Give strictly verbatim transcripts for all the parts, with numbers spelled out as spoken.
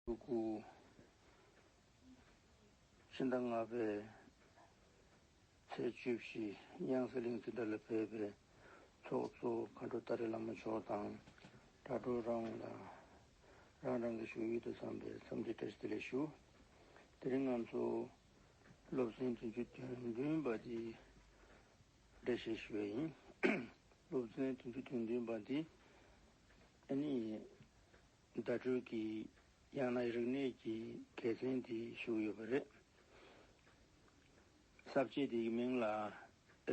དགུ། ཕྱི་ཟླ་ལྔ་པའི་ཚེས་བཅུ་བཞི། དབྱངས་གསལ་གླིང་དེ་འདྲ་ལ་ཕེབས་པའི་ཚོགས་གཙོ་མཁའ་འགྲོ་ཏཱ་རེ་བླ་མ་མཆོག་དང་། དྲ་གྲོགས་རང་དང་། རང་རང་གི་བཞུགས་ཡུལ་དུ་འཚམས་པའི་འཚམས་འདྲི་བཀྲ་ཤིས་བདེ་ལེགས་ཞུ། དེ་རིང་ང་ཚོ་སློབ་ཚན་བདུན་ཅུ་དོན་བདུན་པ་དེ་འགྲེལ་བཤད་ཞུ་བ་ཡིན། སློབ་ཚན་བདུན་ཅུ་དོན་བདུན་པ་དེ་ཨ་ནི་བརྡ་སྤྲོད་ཀྱི་ཡང་ན་རིག་གནས་ཀྱི་དགེ་མཚན་དེ་ཞུ་གི་ཡོད་པ་རེད། ས་བཅད་དེའི་མིང་ལ་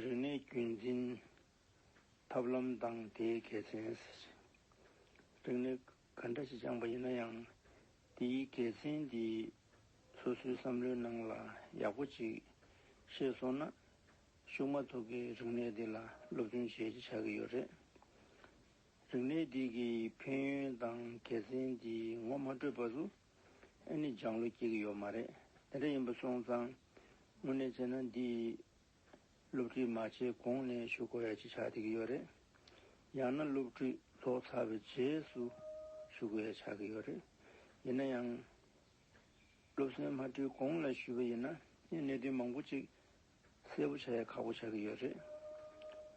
རིག་གནས་རྒྱུན་འཛིན་ཐབས་ལམ་དང་དེའི་དགེ་མཚན་ཟེར། རིག་གནས་ག་འདྲ་ཞིག་སྦྱངས་པ་ཡིན་ན་ཡང་དེའི་དགེ་མཚན་དེ་སོ་སོའི་བསམ་བློའི་ནང་ལ་ཡག་པོ་ཅིག་ཤེས་སོང་ན། ཤུགས་མ་ཐུག་གི་རིག་གནས་འདི་ལ་སློབ་སྦྱོང་བྱེད་ཀྱི་ཆགས་ཀྱི་ཡོད་རེད། རིག་གནས་འདི་གི་ཕན་ཡོན་དང་དགེ་མཚན་འདི་ངོ་མ་འཕྲོད་པ་སུ་ཨ་ནི་སྦྱང་བློ་སྐྱེ་གི་ཡོད་མ་རེད། དེ་འདྲ་ཡིན་པ་སོང་ཙང་དངོས་གནས་བྱས་ན་འདི་སློབ་ཁྲིད་མ་བྱས་གོང་ནས་ཞུ་དགོས་ཡ་ཅིག་ཆགས་བསྡད་ཀྱི་ཡོད་རེད། ཡང་ན་སློབ་ཁྲིད་རྫོགས་ཚར་བའི་རྗེས་སུ་ཞུ་དགོས་ཡ་ཆགས་ཀྱི་ཡོད་རེད། ཡིན་ན་ཡང་། སློབ་ཚན་མ་ཁྲིད་གོང་ལ་ཞུས་པ་ཡིན་ན་གནད་དོན་མང་པོ་ཅིག་གསལ་པོ་ཆགས་ཡ་ཁག་པོ་ཆགས་ཀྱི་ཡོད་རེད།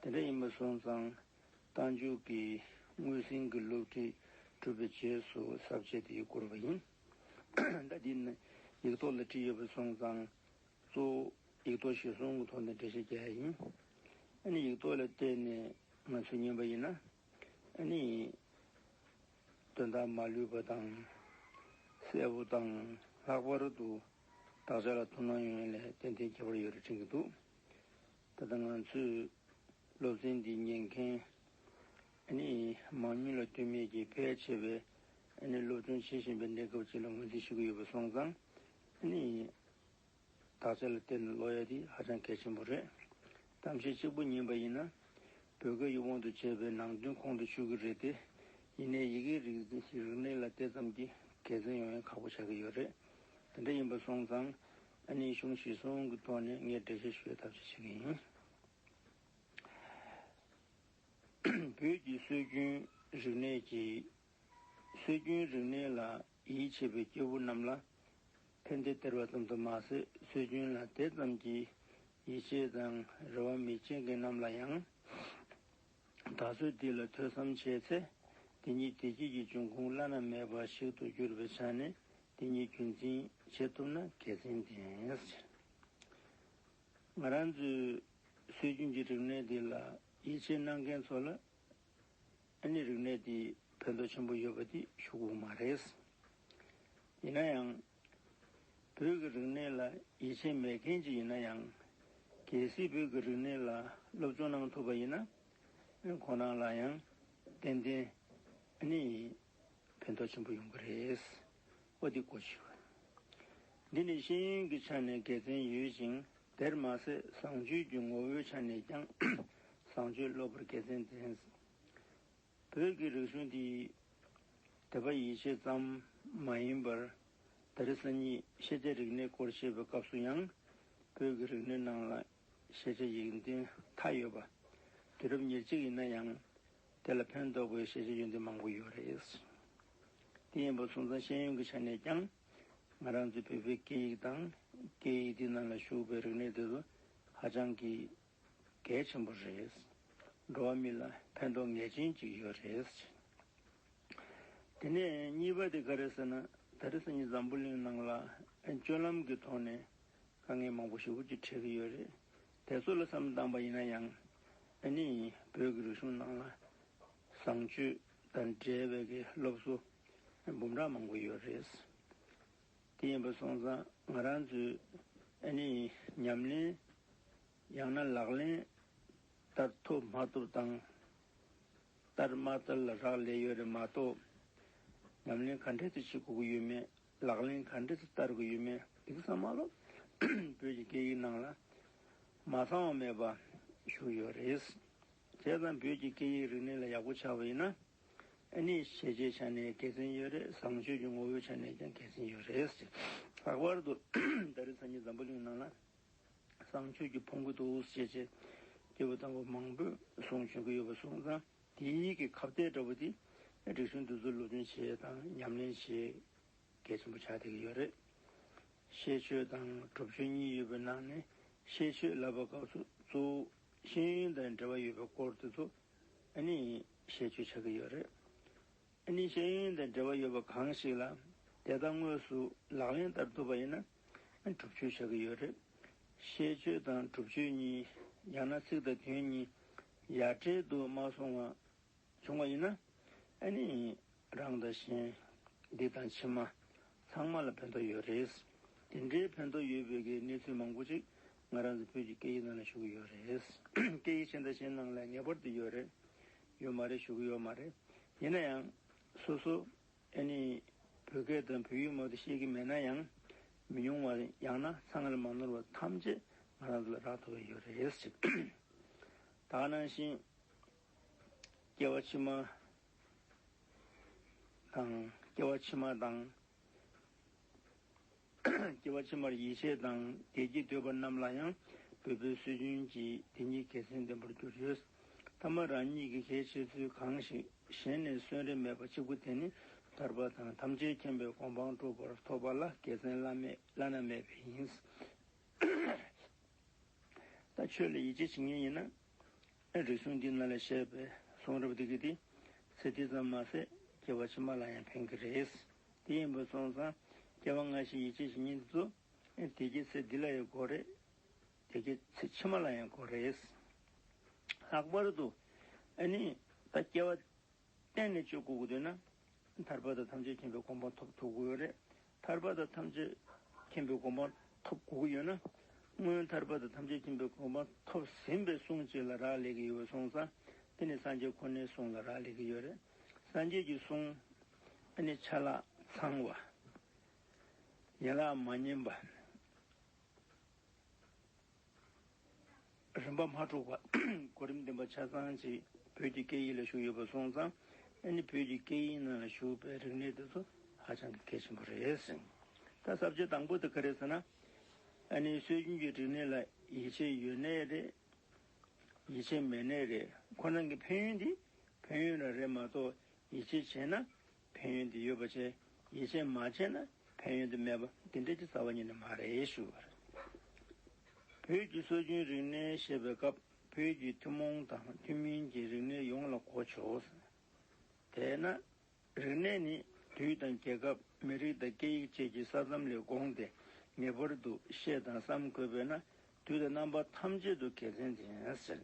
དེ་འདྲ་ཡིན་པ་སོང་ཙང་རྟགས་འཇུག་གི་དངོས་ཟིན་གྱི་སློབ་ཁྲིད་གྲུབ་པའི་རྗེས་སུ་ས་བཅད་དེ་བསྐུར་བ་ཡིན། ད་འདི་ནི་ཡིག་ཐོག་ལ་བྲིས་ཡོད་པ་སོང་ཙང་གཙོ་བོ་ཡིག་ཐོག་གཞིར་བཟུང་གི་ཐོག་ནས་འགྲེལ་བཤད་རྒྱག་ཡ་ཡིན། ཨ་ནི་ཡིག་ཐོག་ལ་བལྟས་ནས་ང་ཚོས་ཉན་པ་ཡིན་ན། ཨ་ནི། དོན་དག་མ་ལུས་པ་དང་། གསལ་པོ་དང་། ལྷག་པར་དུ་བདག་ཅག་ལ་ཐུགས་སྣང་ཡོང་ཡ་ལས་ཏན་ཏན་ཁྱད་པར་ཡོད་རེད་དྲན་གྱི་འདུག་ད་ལྟ་ང་ཚོས་སློབ་ཚན་འདི་ཉན་མཁན་ཨ་ནི་མང་ཉུང་ལ་ལྟོས་མེད་ཀྱིས་ཕལ་ཆེ་བས་ཨ་ནི་སློབ་སྦྱོང་བྱེད་བཞིན་པའི་གནས་སྐབས་ཅིག་ལ་ངོས་འཛིན་ཞུ་གི་ཡོད་པ་སོང་ཙང་ཨ་ནི། དག་ཆ་ལ་བརྟེན་ནས་ཀློག་ཡ་དེ་ཧ་ཅང་གལ་ཆེན་པོ་རེད། གཏམ་བཤད་གཅིག་པུ་ཉན་པ་ཡིན་ན། བོད་སྐད་ཡིག་དབང་དུ་བྱས་པའི་ནང་དོན་ཁོང་དུ་ཆུད་ཀྱི་རེད་དེ། ཡིན་ནའི་ཡི་གེའི་རིག་རིག་གནས་ལ་དེ་ཙམ་གྱི་དགེ་མཚན་ཡོང་ཡ་ཁག་པོ་ཆགས་ཀྱི་ཡོད་རེད། དེ་འདྲ་ཡིན་པ་སོང་ཙང་ཨ་ནི་གཞུང་གཞིར་བཟུང་གི་ཐོག་ནས་ངས་འགྲེལ་བཤད་ཞུ་བའི་ཐབས་ཤེས་བྱེད་ཀྱི་ཡིན། བོད་ཀྱི་སྲོལ་རྒྱུན་རིག་གནས་ཀྱི། སྲོལ་རྒྱུན་རིག་གནས་ལ་ཡིད་ཆེས་པའི་སྐྱེ་བོ་རྣམས་ལ་ཕན་བདེ་སྟེར་བ་ཙམ་དུ་མ་ཟད་སྲོལ་རྒྱུན་ལ་དེ་ཙམ་གྱི་ཡིད་ཆེས་དང་རེ་བ་མི་བྱེད་མཁན་རྣམས་ལ་ཡང་། བདག་སྲོལ་འདི་ལ་ཐོས་བསམ་བྱས་ཚེ་དེ་ཉིད་བདེ་སྐྱིད་ཀྱི་འབྱུང་ཁུངས་བླ་ན་མེད་པ་ཞིག་ཏུ་གྱུར་པའི་ཆ་ནས་དེ་ཉིད་རྒྱུན་འཛིན་བྱེད་ཐུབ་ན་དགེ་མཚན་ལྡན། ང་རང་ཚོའི་སྲོལ་རྒྱུན་གྱི་རིག་གནས་འདི་ལ་ཡིད་ཆེས་གནང་མཁན་ཚོ་ལ། ཨ་ནི་རིག་གནས་འདི་ཕན་ཐོགས་ཆེན་པོ་ཡོད་པ་འདི་ཤོད་དགོས་མ་རེད། ཡིན་ན་ཡང་། བོད་ཀྱི་རིག་གནས་ལ་ཡིད་ཆེས་མེད་མཁན་ཅིག་ཡིན་ན་ཡང་། གལ་སྲིད་བོད་ཀྱི་རིག་གནས་ལ་སློབ་སྦྱོང་གནང་ཐུབ་པ་ཡིན་ན། ཨ་ནི་ཁོང་རང་ལ་ཡང་ཏན་ཏན་ཨ་ནི་ཕན་ཐོགས་ཆེན་པོ་ཡོང་གི་རེད། ཨོ་དེ་གོ་ཞུ། འདི་ནི་ཤེས་ཡོན་གྱི་ཆ་ནས་དགེ་མཚན་ཡོད་ཅིང་དེར་མ་ཟད་བཟང་སྤྱོད་ཀྱི་ངོ་བོའི་ཆ་ནས་ཀྱང་བཟང་སྤྱོད་སློབ་པར་དགེ་མཚན་ལྡན། བོད་ཀྱི་རིག་གཞུང་འདི་དད་པ་ཡིད་ཆེས་ཙམ་མ་ཡིན་པར་ད་རེས་སང་ཉིན་ཤེས་བྱ་རིག་གནས་སྐོར་བཤད་པའི་སྐབས་སུ་ཡང་བོད་ཀྱི་རིག་གནས་ནང་ལ་ཤེས་བྱ་ཡིག་འདོན་མཐའ་ཡོད་པ་དུས་རབས་ཉེར་གཅིག་ཡིན་ན་ཡང་དེ་ལ་ཕན་ཐོགས་པའི་ཤེས་བྱ་ཡོན་ཏན་མང་པོ་ཡོད་རེད། དེ་ཡིན་པ་སོང་ཙང་ཤེས་ཡོན་གྱི་ཆ་ནས་ཀྱང་ང་རང་ཚོའི་བོད་པའི་སྐད་ཡིག་དང་སྐད་ཡིག་དེ་ནང་ལ་ཞུགས་པའི་རིག་གནས་དེ་ཚོ་ཧ་ཅང་གི་གལ་ཆེན་པོ་རེད། འགྲོ་བ་མི་ལ་ཕན་ཐོགས་ངེས་ཅན་ཅིག་ཡོད་རེད། དེ་ནས་གཉིས་པ་དེ་ག་རེ་ཟེར་ན་ད་རེས་སང་ཉིན་འཛམ་བུ་གླིང་ནང་ལ་སྤྱོད་ལམ་གྱི་ཐོག་ནས་དཀའ་ངལ་མང་པོ་ཞེ་པོ་ཅིག་འཕྲད་ཀྱི་ཡོད་རེད། དེ་ཚོ་ལ་བསམ་བློ་བཏང་པ་ཡིན་ན་ཡང་ཨ་ནི་བོད་ཀྱི་རིག་གཞུང་ནང་ལ་བཟང་སྤྱོད་དང་འབྲེལ་བའི་གི་སློབ་གསོ་འབུམ་ཕྲག་མང་པོ་ཡོད་རེད། དེ་ཡིན་པ་སོང་ཙང་ང་རང་ཚོས་ཨ་ནི་ཉམས་ལེན་ཡང་ན་ལག་ལེན་བསྟར་ཐུབ་མ་ཐུབ་དང་བསྟར་མ་བསྟར་ལ་རག་ལས་ཡོད་རེད་མ་གཏོགས། ཉམས་ལེན་ག་འདྲས་ཅིག་བྱེད་དགོས་ཀྱི་ཡོད་མེད། ལག་ལེན་ག་འདྲས་ཅིག་བསྟར་དགོས་ཡོད་མེད་འདི་ག་ཚང་མ་ལོ་བོད་ཀྱི་སྐད་ཡིག་ནང་ལ་མ་ཚང་བ་མེད་པ་ཞུ་ཡོད་རེད། བྱས་ཙང་བོད་ཀྱི་སྐད་ཡིག་རིག་གནས་ལ་ཡག་པོ་ཆགས་པ་ཡིན་ན། ཨ་ནི་ཤེས་བྱའི་ཆ་ནས་དགེ་མཚན་ཡོད་རེད། བཟང་སྤྱོད་ཀྱི་ངོ་བོའི་ཆ་ནས་ཀྱང་དགེ་མཚན་ཡོད་རེད། ལྷག་པར་དུ་ད་རེས་སང་ཉིན་འཛམ་བུ་གླིང་ནང་ལ་བཟང་སྤྱོད་ཀྱི་ཕུང་པོ་འདུག་ཅེས་བྱས་སྐྱེས་བུ་དམ་པ་མང་པོས་གསུང་བྱོན་གྱི་ཡོད་པ་སོང་ཙང་དེའི་གི་ཁ་གཏད་འདྲ་བོ་དེ་རིག་གཞུང་འདི་ཚོ་སློབ་སྦྱོང་བྱེད་དང་ཉམས་ལེན་བྱེད་ གལ་ཆེན་པོ་ཆགས་བསྡད་ཀྱི་ཡོད་རེད། ཤེས་ཆོས་དང་སྒྲུབ་ཆོས་གཉིས་ཡོད་པའི་ནང་ནས་ཤེས་ཆོས་ལབ་པའི་སྐབས་སུ་གཙོ་བོ་ཤེས་ཡོན་དང་འབྲེལ་བ་ཡོད་པའི་སྐོར་དེ་ཚོ་ཨ་ནི་ཤེས་ཆོས་ཆགས་ཀྱི་ཡོད་རེད། ཨ་ནི་ཤེས་ཡོན་དང་འབྲེལ་བ་ཡོད་པ་གང་ཞིག་ལ་དེ་དག་དངོས་སུ་ལག་ལེན་བསྟར་ཐུབ་པ་ཡིན་ན་སྒྲུབ་ཆོས་ཆགས་ཀྱི་ཡོད་རེད། ཤེས་ཆོས་དང་སྒྲུབ་ཆོས་གཉིས། ཡང་ན་ཚིག་དང་དོན་གཉིས་ཡ་བྲལ་དུ་མ་སོང་བ་བྱུང་བ་ཡིན་ན། ཨ་ནི་རང་དང་གཞན། འདི་དང་ཕྱི་མ་ཚང་མ་ལ་ཕན་ཐོགས་ཡོད་རེད། དེ་འདྲའི་ཕན་ཐོགས་ཡོད་པའི་གི་གནས་ཚུལ་མང་པོ་ཅིག་ང་རང་ཚོ་བོད་ཀྱི་སྐད་ཡིག་ནང་ལ་ཞུགས་ཀྱི་ཡོད་རེད། སྐད་ཡིག་གཞན་དང་གཞན་ནང་ལ་ངེས་པར་དུ་ཡོད་རེད། ཡོད་མ་རེད་ཞུ་གི་ཡོད་མ་རེད། ཡིན་ན་ཡང་སོ་སོ་ཨ་ནི་བོད་སྐད་དང་བོད་ཡིག་མ་གཏོགས་ཤེས་ཀྱི་མེད་ན་ཡང་། མི་ཉུང་བ་ཡང་ན་ཚང་ལ་མ་ནོར་བ་ཐམས་ཅད་ང་རང་ཚོ་ལ་རག་ཐུབ་ཀྱི་ཡོད་རེད་ཟེར། ད་ག་ནང་བཞིན་སྐྱེ་བ་ཕྱི་མ་དང་། སྐྱེ་བ་ཕྱི་མ་དང་། སྐྱེ་བ་ཕྱི་མར་ཡིད་ཆེས་དང་བདེ་སྐྱིད་འདོད་པ་རྣམས་ལ་ཡང་བོད་པའི་སྲོལ་རྒྱུན་གྱི་དེ་ཉིད་དགེ་མཚན་ལྡན་པར་གྱུར་ཡོད། ཐ་མ་རང་ཉིད་ཀྱི་གལ་ཆེ་ཚུལ་གང་ཞིག་གཞན་ནས་གསོན་རེ་མེད་པ་གཅིག་པུ་དེ་ནི་ཐར་པ་དང་ཐམས་ཅད་མཁྱེན་པའི་གོ་འཕང་སྒྲུབ་པར་ཐོབ་པ་ལ་དགེ་མཚན་བླ་མེད་བླ་ན་མེད་པ་ཡིན། ད་ཆོས་ལ་ཡིད་ཆེས་བྱེད་མཁན་ཡིན་ན། ཨེ་རིག་གཞུང་འདི་ནང་ལ་བཤད་པའི་གསུང་རབ་འདི་གི་དེ་ཚེ་འདི་ཙམ་མ་ཟད་སྐྱེ་བ་ཕྱི་མ་ལ་ཡང་ཕན་གྱི་རེད། དེ་ཡིན་པ་སོང་ཙང་སྐྱེ་བ་སྔ་ཕྱི་ཡིད་ཆེས་བྱེད་མཁན་དེ་ཚོ་ཨེ་དེ་གི་ཚེ་འདི་ལ་ཡང་དགོས་རེད། དེ་གི་ཚེ་ཕྱི་མ་ལ་ཡང་དགོས་རེད། ལྷག་པར་དུ་ཨ་ནི་ད་སྐྱེ་བ་གཏན་ནས་གཅོད་དགོས་ཀྱི་འདུག་ན། ཐར་པ་དང་ཐམས་ཅད་མཁྱེན་པའི་གོ་འཕང་ཐོབ་ཐུབ་ཀྱི་ཡོད་རེད། ཐར་པ་དང་ཐམས་ཅད་མཁྱེན་པའི་གོ་འཕང་ཐོབ་དགོས་ཀྱི་ཡོད་ན། སྔོན་ཐར་པ་དང་ཐམས་ཅད་མཁྱེན་པའི་གོ་འཕང་ཐོབ་ཟིན་པའི་གསུང་གཅིག་ལ་རག་ལས་ཀྱི་ཡོད་པ་སོང་ཙང་། དེ་ནི་སངས་རྒྱས་ཁོ་ནའི་གསུང་ལ་རག་ལས་ཀྱི་ཡོད་རེད། སངས་རྒྱས་ཀྱི་གསུང་ཨ་ནི་ཆ་ལག་ཚང་བ། ཡན་ལག་མ་ཉམས་པ། རིམ་པ་མ་འཁྲུགས་པ། གོ་རིམ་ལྡན་པ་ཆ་ཚང་ཅིག་བོད་ཀྱི་སྐད་ཡིག་ལ་བཞུགས་ཡོད་པ་སོང་ཙང་། ཨ་ནི་བོད་ཀྱི་སྐད་ཡིག་ནང་ལ་བཞུགས་པའི་རིག་གནས་དེ་ཚོ་ཧ་ཅང་གི་གལ་ཆེན་པོ་རེད་ཟེར། ད་ས་བཅད་དང་པོ་དེ་ག་རེ་ཟེར་ན། ཨ་ནི་སྲོལ་རྒྱུན་གྱི་རིག་གནས་ལ་ཡིད་ཆེས་ཡོད་ནའི་རེད། ཡིད་ཆེས་མེད་ནའི་རེད། ཁོ་རང་གི་ཕན་ཡོན་དེ་ཕན་ཡོན་རང་རེད་མ་གཏོགས། ཡིད་ཆེས་བྱས་ན་ཕན་ཡོན་དེ་ཡོད་པ་བྱས། ཡིད་ཆེས་མ་བྱས་ན་ཕན་ཡོན་དེ་མེད་པ་དེ་འདྲ་ཅིག་རྩ་བ་ཉིད་ནས་མ་རེད་ཞུ་བ་རེད། བོད་ཀྱི་སྲོལ་རྒྱུན་རིག་གནས་ཞེས་པའི་སྐབས་བོད་ཀྱི་ཐུན་མོང་དང་ཐུན་མིན་གྱི་རིག་གནས་ཡོངས་ལ་གོ་ཆོག། དེས་ན་རིག་གནས་ནི་དུས་དང་རྒྱལ་ཁབ། མི་རིགས་དང་སྐད་ཡིག་བཅས་ཀྱི་ས་མཚམས་ལས་འགོངས་ཏེ་ངེས་པར་དུ་ཤེས་དང་བསམ་དགོས་པས་ན། དུས་དང་རྣམ་པ་ཐམས་ཅད་དུ་དགེ་མཚན་ལྡན་ཟེར།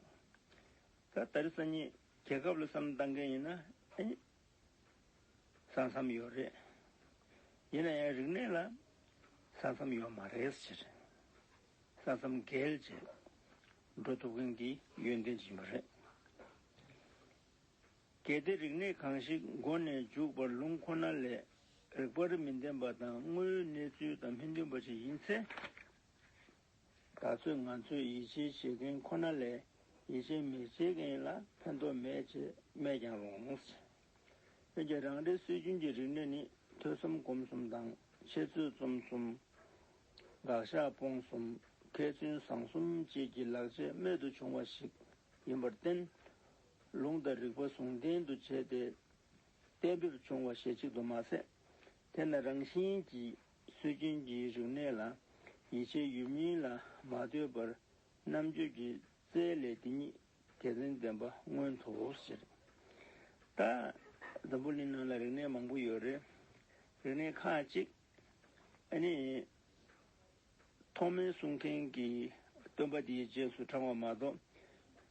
ད་ད་རེས་སང་ཉིན་རྒྱལ་ཁབ་ལ་བསམ་བཏང་མཁན་ཡིན་ན་ཨ་ནི་ས་མཚམས་ཡོད་རེད། ཡིན་ན་ཡང་རིག་གནས་ལ་ས་མཚམས་ཡོད་མ་རེད་ཟེར། ས་མཚམས་བརྒལ་བྱས་འགྲོ་ཐུབ་མཁན་གྱི་ཡོན་ཏན་ཅིག་ཡིན་པ་རེད། གལ་ཏེ་རིག་གནས་གང་ཞིག་མགོ་ནས་མཇུག་བར་ལུང་ཁོ་ན་ལས་རིགས་པར་མི་ལྡན་པ་དང་དངོས་ཡོད་གནས་ཚུལ་དང་མི་མཐུན་པ་ཞིག་ཡིན་ཚེ། ད་ཚོད་ང་ཚོས་ཡིད་ཆེས་བྱེད་མཁན་ཁོ་ན་ལས་ཡིད་ཆེས་མི་བྱེད་མཁན་ལ་ཕན་ཐོགས་མེད་ཅེས་སྨྲས་ཀྱང་རུང་། འོན་ཀྱང་རང་རེའི་སྲོལ་རྒྱུན་གྱི་རིག་གནས་ནི་ཐོས་བསམ་སྒོམ་གསུམ་དང་འཆད་རྩོད་རྩོམ་གསུམ། དགག་བཞག་སྤོང་གསུམ། མཁས་བཙུན་བཟང་གསུམ་བཅས་ཀྱི་ལག་རྗེས་རྨད་དུ་བྱུང་བ་ཞིག་ཡིན་པར་བརྟེན། ལུང་དང་རིགས་པ་ཟུང་ལྡན་དུ་བྱས་ཏེ། གཏན་འབེབས་བྱུང་བ་ཞེ་གཅིག་ཏུ་མ་ཟད། དེ་ན་རང་བཞིན་གྱིས་སྲོལ་རྒྱུན་གྱི་རིག་གནས་ལ་ཡིད་ཆེས་ཡོད་མིན་ལ་མ་ལྟོས་པར་རྣམ་དཔྱོད་ཀྱི་རྩལ་ལས་དེ་ཉིད་དགེ་མཚན་ལྡན་པ་མངོན་ཐུབ་ཟེར། ད་འཛམ་བུ་གླིང་ནང་ལ་རིག་གནས་མང་པོ་ཡོད་རེད། རིག་གནས་ཁག་ཅིག་ཨ་ནི། ཐོག་མའི་གསུང་མཁན་གྱིས་སྟོན་པ་དེའི་རྗེས་སུ་འབྲང་བ་མ་གཏོགས།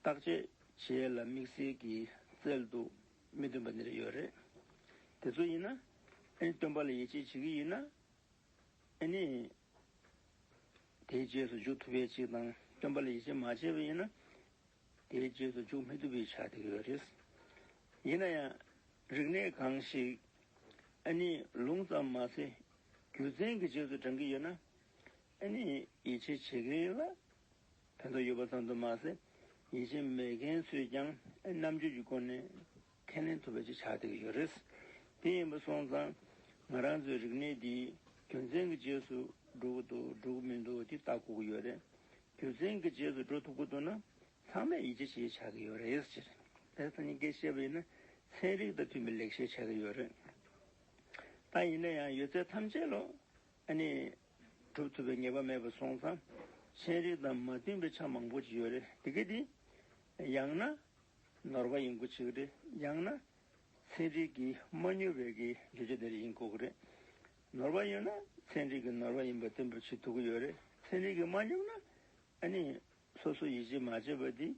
བརྟག་དཔྱད་བྱེད་ཡས་ལ་དམིགས་བསལ་གྱི་རྩལ་དུ་མི་སྟོན་པ་འདི་འདྲ་ཡོད་རེད། དེ་ཚོ་ཡིན་ན། ཨ་ནི་སྟོན་པ་ལ་ཡིད་ཆེས་བྱེད་ཀྱི་ཡིན་ན། ཨ་ནི། དེའི་རྗེས་སུ་འཇུག་ཐུབ་ཡས་ཅིག་དང་སྟོན་པ་ལ་ཡིད་ཆེས་མ་བྱས་པ་ཡིན་ན། དེའི་རྗེས་སུ་འཇུག་མི་ཐུབ་པའི་ཆ་དེ་ཡོད་རེད། ཡིན་ན་ཡང་། རིག་གནས་གང་ཞིག་ཨ་ནི་ལུང་ཙམ་མ་ཟད། རྒྱུ་མཚན་གྱི་རྗེས་སུ་འབྲང་གི་ཡོད་ན། ཨ་ནི་ཡིད་ཆེས་བྱེད་མཁན་ལ་ཕན་ཐོགས་ཡོད་པ་ཙམ་དུ་མ་ཟད། ཡིད་ཆེས་མེད་མཁན་ཚོས་ཀྱང་རྣམ་དཔྱོད་ཀྱི་སྒོ་ནས་ཁས་ལེན་ཐུབ་པ་ཅིག་ཆགས་བསྡད་ཀྱི་ཡོད་རེད། དེ་ཡིན་པ་སོང་ཙང་ང་རང་ཚོའི་རིག་གནས་འདི་རྒྱུ་མཚན་གྱི་རྗེས་སུ་འགྲོ་གི་འདུག་འགྲོ་གི་མི་འདུག་དེ་བལྟ་དགོས་ཀྱི་ཡོད་རེད། རྒྱུ་མཚན་གྱི་རྗེས་སུ་འགྲོ་ཐུབ་ཀྱི་འདུག་ན། ཚང་མས་ཡིད་ཆེས་བྱེད་ཆགས་ཀྱི་ཡོད་རེད་ཟེར། དེ་སང་ཉིན་སྐད་བཤད་པ་ཡིན་ན་ཚན་རིག་དང་མཐུན་པའི་ལེགས་བཤད་ཆགས་ཀྱི་ཡོད་རེད། ད་ཡིན་ན་ཡང་ཡོད་ཚད་ཐམས་ཅད་ལོ་ཨ་ནི་གྲུབ་ཐུབ་པའི་ངེས་པ་མེད་པ་སོང་ཙང་ཚན་རིག་དང་མ་མཐུན་པའི་ཆ་མང་པོ་ཅིག་ཡོད་རེད། དེ་ག་དེ་ཡང་ན་ནོར་བ་ཡིན་དགོས་ཅིག་རེད། ཡང་ན་ཚན་རིག་གིས་མ་མྱུར་བའི་གི་བརྗོད་བྱ་དེ་རེད་ཡིན་དགོས་ཀྱི་རེད། ནོར་བ་ཡོད་ན་ཚན་རིག་གིས་ནོར་བ་ཡིན་པ་སྟོན་པར་བྱེད་ཐུབ་ཀྱི་ཡོད་རེད། ཚན་རིག་གིས་མ་མྱུར་ན་ཨ་ནི་སོ་སོ་ཡིད་ཆེས་མ་བྱས་པ་དེ་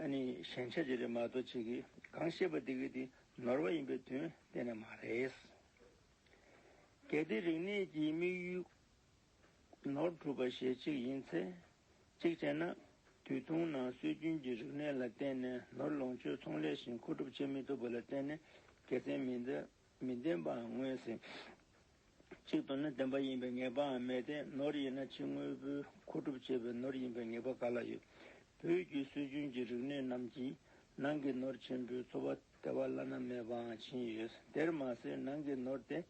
ཨ་ནི་ཞན་ཆ་ཅིག་རེད་མ་གཏོགས་ཅིག་གིས་གང་བཤད་པ་དེ་གི་དེ་ནོར་བ་ཡིན་པའི་དོན་གཏན་ནས་མ་རེད། གལ་ཏེ་རིག་གནས་ཀྱི་དམིགས་ཡུལ་ནོར་སྒྲུབ་པ་ཞེས་གཅིག་ཡིན་ཚེ། གཅིག་བྱས་ན། དུས་ཐུང་ནང་སྲོལ་རྒྱུན་གྱི་རིག་གནས་ལ་བརྟེན་ནས་ནོར་ལོངས་སྤྱོད་ཚོང་ལས་བཞིན་མཁོ་སྒྲུབ་བྱེད་མི་ཐུབ་པ་ལ་བརྟེན་ནས་དགེ་མཚན་མི་འདོད་མི་ལྡན་པའང་མངོན་ཟིན། གཅིག་ཏུ་ནི་བདེན་པ་ཡིན་པའི་ངེས་པའང་མེད་དེ། ནོར་ཡིན་ན་ཕྱི་དངོས་པོའི་མཁོ་སྒྲུབ་བྱེད་པའི་ནོར་ཡིན་པའི་ངེས་པ་ག་ལ་ཡོད། བོད་ཀྱི་སྲོལ་རྒྱུན་གྱི་རིག་གནས་རྣམས་ཀྱིས་ནང་གི་ནོར་ཆེན་པོའི་འཚོ་བ་བདེ་བ་བླ་ན་མེད་པའང་བྱིན་ཡོད། དེར་མ་ཟད་ནང་གི་ནོར་དེ་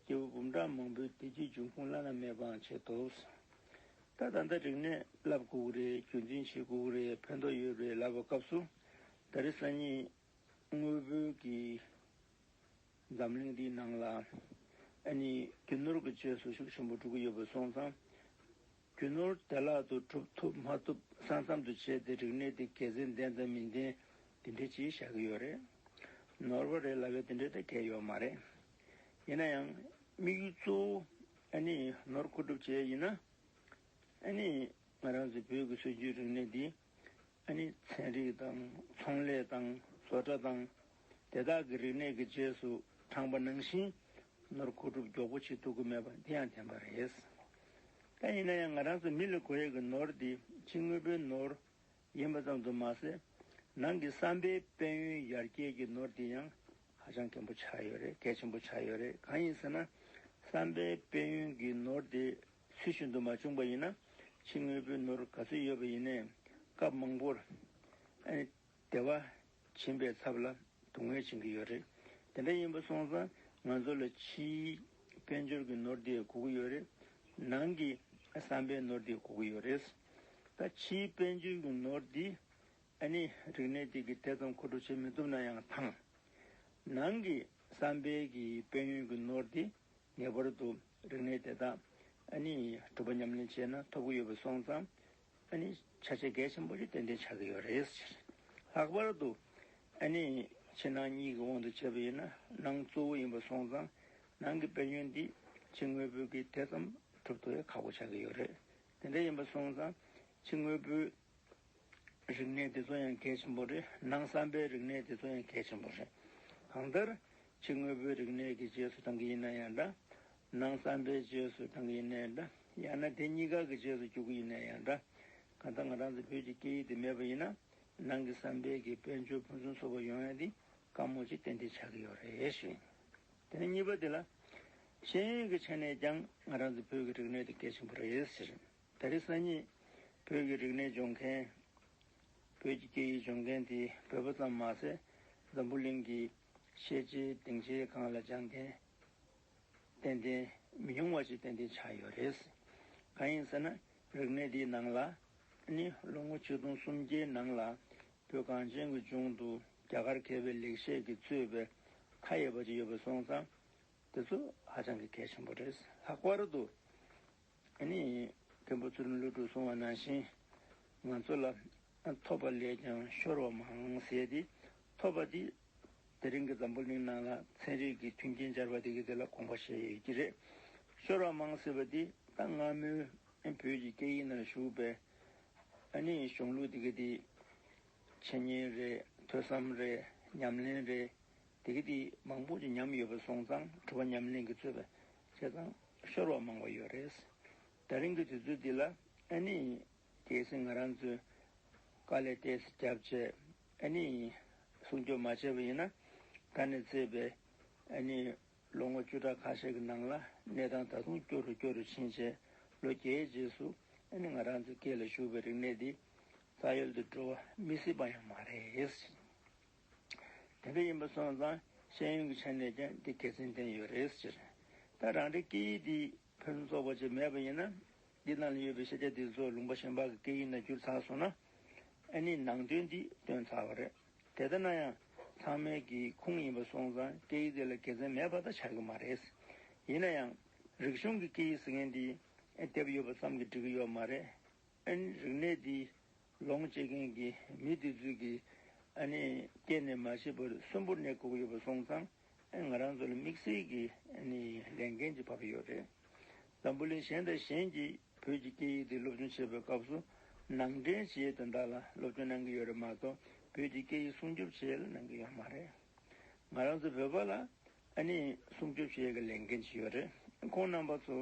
སྐྱེ་བོ་འབུམ་ཕྲག་མང་པོའི་བདེ་སྐྱིད་འབྱུང་ཁུངས་བླ་ན་མེད་པའང་བྱེད་ཐུབ། ད་ད་ལྟ་རིག་གནས་བསླབ་དགོས་ཀྱི་རེད། རྒྱུན་འཛིན་བྱེད་དགོས་ཀྱི་རེད། ཕན་ཐོགས་ཡོད་རེད་ལབ་པའི་སྐབས་སུ། ད་རེས་སང་ཉིན་དངོས་པོའི་གི་འཛམ་གླིང་འདིའི་ནང་ལ་ཨ་ནི་རྒྱུ་ནོར་གྱི་རྗེས་སུ་ཤུགས་ཆེན་པོ་འགྲོ་གི་ཡོད་པ་སོང་ཙང་། རྒྱུ་ནོར་བདེ་བླག་ཏུ་སྒྲུབ་ཐུབ་མ་ཐུབ་ས་མཚམས་སུ་བྱས་ཏེ་རིག་གནས་དེ་དགེ་མཚན་ལྡན་དང་མི་ལྡན་དེ་འདྲ་ཅིག་བཞག་གི་ཡོད་རེད། ནོར་བ་རེད་ལབ་ཡ་དེ་འདྲ་ད་གང་ཡོད་མ་རེད། ཡིན་ན་ཡང་དམིགས་ཡུལ་གཙོ་བོ་ཨ་ནི་ནོར་མཁོ་སྒྲུབ་བྱེད་ཡ་ཡིན་ན། ཨ་ནི་ང་རང་ཚོའི་བོད་ཀྱི་སྲོལ་རྒྱུན་རིག་གནས་འདི་ཨ་ནི་ཚན་རིག་དང་ཚོང་ལས་དང་བཟོ་གྲྭ་དང་དེ་དག་གི་རིག་གནས་ཀྱི་རྗེས་སུ་འབྲངས་པ་ནང་བཞིན་ནོར་མཁོ་སྒྲུབ་མགྱོགས་པོ་བྱེད་ཐུབ་ཀྱི་མེད་པ་འདི་ཡང་བདེན་པ་རེད། ད་ཡིན་ན་ཡང་ང་རང་ཚོ་མི་ལ་དགོས་ཡས་ཀྱི་ནོར་འདི་ཕྱི་དངོས་པོའི་ནོར་ཡིན་པ་ཙམ་དུ་མ་ཟད། ནང་གི་བསམ་པའི་དཔལ་ཡོན་ཡར་རྒྱས་ཀྱི་ནོར་འདི་ཡང་ཧ་ཅང་གལ་པོ་ཆགས་ཡོད་རེད། གལ་ཆེན་པོ་ཆགས་ཡོད་རེད། གང་ཡིན་ཟེར་ན། བསམ་པའི་དཔལ་ཡོན་གྱི་ནོར་དེ་ཚུལ་བཞིན་དུ་མ་བྱུང་པ་ཡིན་ན། ཕྱི་དངོས་པོའི་ནོར་ག་ཚོད་ཡོད་པ་ཡིན་ནའི་སྐབས་མང་པོར་ཨ་ནི་བདེ་བ་བྱིན་པའི་ཚབ་ལ་སྡུག་བསྔལ་བྱིན་གྱི་ཡོད་རེད། དེ་འདྲ་ཡིན་པ་སོང་ཙང་ང་ཚོ་ལ་ཕྱིའི་དཔལ་འབྱོར་གྱི་ནོར་དེ་དགོས་ཀྱི་ཡོད་རེད། ནང་གི་བསམ་པའི་ནོར་དེ་དགོས་ཀྱི་ཡོད་རེད། ད་ཕྱིའི་དཔལ་འབྱོར་གྱི་ནོར་དེ་ཨ་ནི་རིག་གནས་དེ་གི་དེ་ཙམ་མཁོ་སྒྲུབ་བྱེད་མི་ཐུབ་ན་ཡང་ཐང་། ནང་གི་བསམ་པའི་གི་དཔལ་ཡོན་གྱི་ནོར་དེ་ངེས་པར་དུ་རིག་གནས་དེ་དག་ཨ་ནི་སྒྲུབ་པ་ཉམས་ལེན་བྱས་ན་ཐོབ་ཀྱི་ཡོད་པ་སོང་ཙང་ཨ་ནི་ཆ་ཤས་གལ་ཆེན་པོ་ཞིག་ཏན་ཏན་ཆགས་ཀྱི་ཡོད་རེད། ལྷག་པར་དུ་ཨ་ནི་ཕྱི་ནང་གཉིས་ཀྱི་དབང་དུ་བྱས་པ་ཡིན་ན་ནང་གཙོ་བོ་ཡིན་པ་སོང་ཙང་ནང་གི་དཔལ་ཡོན་འདི་ཕྱི་དངོས་པོའི་གི་དེ་ཙམ་སྒྲུབ་ཐུབ་ཡ་ཁག་པོ་ཆགས་ཀྱི་ཡོད་རེད། དེ་འདྲ་ཡིན་པ་སོང་ཙང་ཕྱི་དངོས་པོའི་རིག་གནས་དེ་ཚོ་ཡང་གལ་ཆེན་པོ་རེད། ནང་བསམ་པའི་རིག་གནས་དེ་ཚོ་ཡང་གལ་ཆེན་པོ་རེད། གང་ལྟར་ཕྱི་དངོས་པོའི་རིག་གནས་ཀྱི་རྗེས་སུ་འབྲང་གི་ཡིན་ན་ཡང་འདྲ། ནང་བསམ་པའི་རྗེས་སུ་འབྲང་གི་ཡིན་ན་ཡང་འདྲ། ཡང་ན་དེ་གཉིས་ཀ་གི་རྗེས་སུ་རྒྱུག་གི་ཡིན་ན་ཡང་འདྲ། གང་ལྟར་ང་རང་ཚོ་བོད་ཀྱི་སྐད་ཡིག་དེ་མེད་པ་ཡིན་ན་ནང་གི་བསམ་པའི་གི་དཔལ་འབྱོར་ཕུན་སུམ་ཚོགས་པ་ཡོང་ཡ་དེ་དཀའ་མོ་ཅིག་ཏན་ཏན་ཆགས་ཀྱི་ཡོད་རེད་ཞུ་ཡིན། དེ་ནས་གཉིས་པ་དེ་ལ་ཤེས་ཡོན་གྱི་ཆ་ནས་ཀྱང་ང་རང་ཚོ་བོད་ཀྱི་རིག་གནས་དེ་གལ་ཆེན་པོ་རེད་ཟེར། ད་རེས་སང་ཉིན་བོད་ཀྱི་རིག་གནས་སྦྱོང་མཁན། བོད་ཀྱི་སྐད་ཡིག་སྦྱོང་མཁན་དེ་བོད་པ་ཙམ་མ་ཟད་འཛམ་བུ་གླིང་གི་ཤེས་བྱའི་སྡིངས་ཆའི་སྒང་ལ་སྦྱང་མཁན་ཏན་ཏན་མི་ཉུང་བ་ཞིག་ཏན་ཏན་ཆགས་ཡོད་རེད། གང་ཡིན་ཟེར་ན་རིག་གནས་འདིའི་ནང་ལ་ནི་ལོ་ངོ་ཆིག་སྟོང་སུམ་བརྒྱའི་ནང་ལ་བོད་གངས་ཅན་གྱི་ལྗོངས་དུ་རྒྱ་གར་མཁས་པའི་ལེགས་བཤད་ཀྱིས་གཙོས་པའི་མཐའ་ཡས་པ་ཅིག་ཡོད་པ་སོང་ཙང་དེ་ཚོ་ཧ་ཅང་གི་གལ་ཆེན་པོ་རེད། ལྷག་པར་དུ། ཨ་ནི། མཁན་པོ་ཚུལ་ཁྲིམས་བློ་གྲོས་གསུང་བ་ནང་བཞིན། ང་ཚོ་ལ་ཐོབ་པ་ལས་ཀྱང་ཤོར་བ་མང་ཟེར་ཏེ། ཐོབ་པ་འདི་དེ་རིང་གི་འཛམ་བུ་གླིང་ནང་ལ་ཚན་རིག་གི་མཐུན་རྐྱེན་སྦྱར་བ་དེ་གི་དེ་ལ་དགོངས་པ་བཞེས་ཡོད་ཀྱི་རེད། ཤོར་བ་མང་ཟེར་བ་འདི་ད་སྔ་མོའི་བོད་ཀྱི་སྐད་ཡིག་ནང་བཞུགས་པའི་ཨ་ནི་གཞུང་ལུགས་དེ་གི་དེ་འཆད་ཉན་རེད། ཐོས་བསམ་རེད། ཉམས་ལེན་རེད། དེ་གི་དེ་མང་པོ་ཅིག་ཉམས་ཡོད་པ་སོང་ཙང་གྲུབ་པ་ཉམས་ལེན་གྱི་རྩོད་པ་བྱས་ཙང་ཤོར་བ་མང་བ་ཡོད་རེད། ད་རིང་གི་དུས་ཚོད་འདི་ལ་ཨ་ནི་གལ་སྲིད་ང་རང་ཚོས་དཀའ་ལས་ཏོག་ཙམ་བརྒྱབ་བྱས་ཨ་ནི་སྲུང་སྐྱོབ་མ་བྱས་པ་ཡིན་ན་ད་ནས་བརྩིས་པའི་ཨ་ནི་ལོ་ངོ་བཅུ་ཕྲག་ཁ་ཤས་ཀྱི་ནང་ལ་གནས་སྟངས་ད་དུང་སྐྱོ་རུ་སྐྱོ་རུ་ཕྱིན་བྱས་ལོ་བརྒྱའི་རྗེས་སུ་ཨ་ནི་ང་རང་ཚོའི་སྐད་ལ་ཞུགས་པའི་རིག་གནས་འདི་རྩ་ཡལ་དུ་འགྲོ་བ་མི་སྲིད་པ་ཡང་མ་རེད། དེ་འདྲ་ཡིན་པ་སོང་ཙང་ཤེས་ཡོན་གྱི་ཆ་ནས་ཀྱང་འདི་དགེ་མཚན་ལྡན་ཡོད་རེད་ཟེར། ད་རང་རེ་སྐད་ཡིག་འདི་ཕུན་སུམ་ཚོགས་པ་ཅིག་མེད་པ་ཡིན་ན་འདི་ནང་ལ་ཡོད་པའི་ཤེས་བྱ་འདི་ཚོ་ལུང་པ་གཞན་པ་གི་སྐད་ཡིག་ནང་བསྒྱུར་ཚར་སོང་ན་ཨ་ནི་ནང་དོན་འདི་སྟོན་ཚར་བ་རེད། དེ་ལྟ་ན་ཡང་ཚང་མས་ཀྱི་ཁུངས་ཡིན་པ་སོང་ཙང་སྐད་ཡིག་འདི་ལ་དགེ་མཚན་མེད་པ་ད་ཆགས་ཀྱི་མ་རེད། ཡིན་ན་ཡང་རིག་གཞུང་གི་སྐད་ཡིག་ཟེར་མཁན་འདི་ཨེ་དེབ་ཡོད་པ་ཙམ་གྱིས་འགྲིག་གི་ཡོད་མ་རེད། ཨ་ནི་རིག་གནས་འདི་ལོངས་སྤྱོད་མཁན་གྱི་མི་དེ་ཚོས་ཀྱི་ཨ་ནི་སྐྱེས་ནས་མ་ཤི་བར་གསོན་པོར་གནས་དགོས་ཀྱི་ཡོད་པ་སོང་ཙང་ཨ་ང་རང་ཚོ་ལ་དམིགས་བསལ་གྱི་ཨ་ནི་ལས་འགན་ཅིག་བབས་ཡོད་རེད། འཛམ་བུ་གླིང་གཞན་དང་གཞན་གྱིས་བོད་ཀྱི་སྐད་ཡིག་དེ་སློབ་སྦྱོང་བྱེད་པའི་སྐབས་སུ་ནང་འདྲེན་བྱེད་དོན་དག་ལ་སློབ་སྦྱོང་གནང་གི་ཡོད་རེད་མ་གཏོགས་བོད་ཀྱི་སྐད་ཡིག་སྲུང་སྐྱོབ་བྱེད་ཡས་ལ་གནང་གི་ཡོད་མ་རེད། ང་རང་ཚོ་བོད་པ་ལ་ཨ་ནི་སྲུང་སྐྱོབ་བྱེད་ཡས་ཀྱི་ལས་འགན་ཅིག་ཡོད་རེད། ཁོང་རྣམ་པ་ཚོ་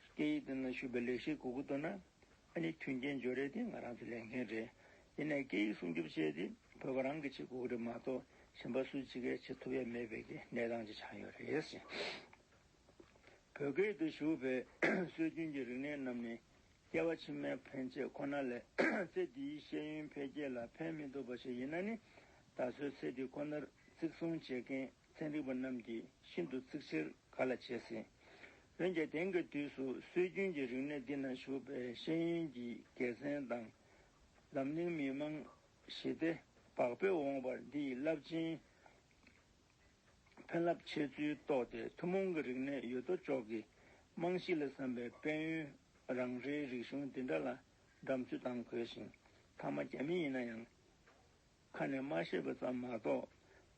སྐད་ཡིག་དེ་ནང་ཞུགས་པའི་ལེགས་བཤད་དགོས་ཀྱི་འདུག་ན་ཨ་ནི་མཐུན་རྐྱེན་སྦྱོར་ཡས་དེ་ང་རང་ཚོའི་ལས་འགན་རེད། ཡིན་ནའི་སྐད་ཡིག་སྲུང་སྐྱོབ་བྱེད་ཡས་དེ་བོད་པ་རང་གིས་བྱེད་དགོས་ཀྱི་རེད་མ་གཏོགས་གཞན་པ་སུ་གཅིག་གིས་བྱེད་ཐུབ་ཡས་མེད་པའི་གི་གནས་སྟངས་ཅིག་ཆགས་ཡོད་རེད། བོད་སྐད་དུ་ཞུགས་པའི་སྲོལ་རྒྱུན་གྱི་རིག་གནས་རྣམས་ནི་སྐྱེ་བ་ཕྱི་མའི་ཕན་ཆད་ཁོ་ན་ལས་ཚེ་འདིའི་ཤེས་ཡོན་འཕེལ་རྒྱས་ལ་ཕན་མི་ཐོགས་པ་ཞིག་ཡིན་ན་ནི་ད་གཟོད་ཚེ་འདི་ཁོ་ནར་བརྩི་སྲུང་བྱེད་མཁན་ཚན་རིག་པ་རྣམས་ཀྱིས་ཤིན་ཏུ་གཙིགས་ཆེར་ག་ལ་བྱེད་སྲིད། འོན་ཀྱང་དེང་གི་དུས་སུ་སྲོལ་རྒྱུན་གྱི་རིག་གནས་འདི་ན་ཞུགས་པའི་ཤེས་ཡོན་གྱི་དགེ་མཚན་དང་འཛམ་གླིང་མི་མང་ཞི་བདེ་བག་ཕེབས་འོང་བར་འདི་ཡི་རླབས་ཆེན་ཕན་རླབས་ཆེ་ཚུལ་རྟོགས་ཏེ་ཐུན་མོང་གི་རིག་གནས་ཡོད་དོ་ཅོག་གི་རྨང་གཞི་ལ་བསམ་པའི་དཔལ་ཡོན་རང་རེའི་རིག་གཞུང་འདི་འདྲ་ལ་འགྲེམས་ཚུལ་བཏང་དགོས་ཤིང་མཐའ་མ་རྒྱ་མི་ཡིན་ན་ཡང་ཁ་ནས་མ་བཤད་པ་ཙམ་མ་གཏོགས་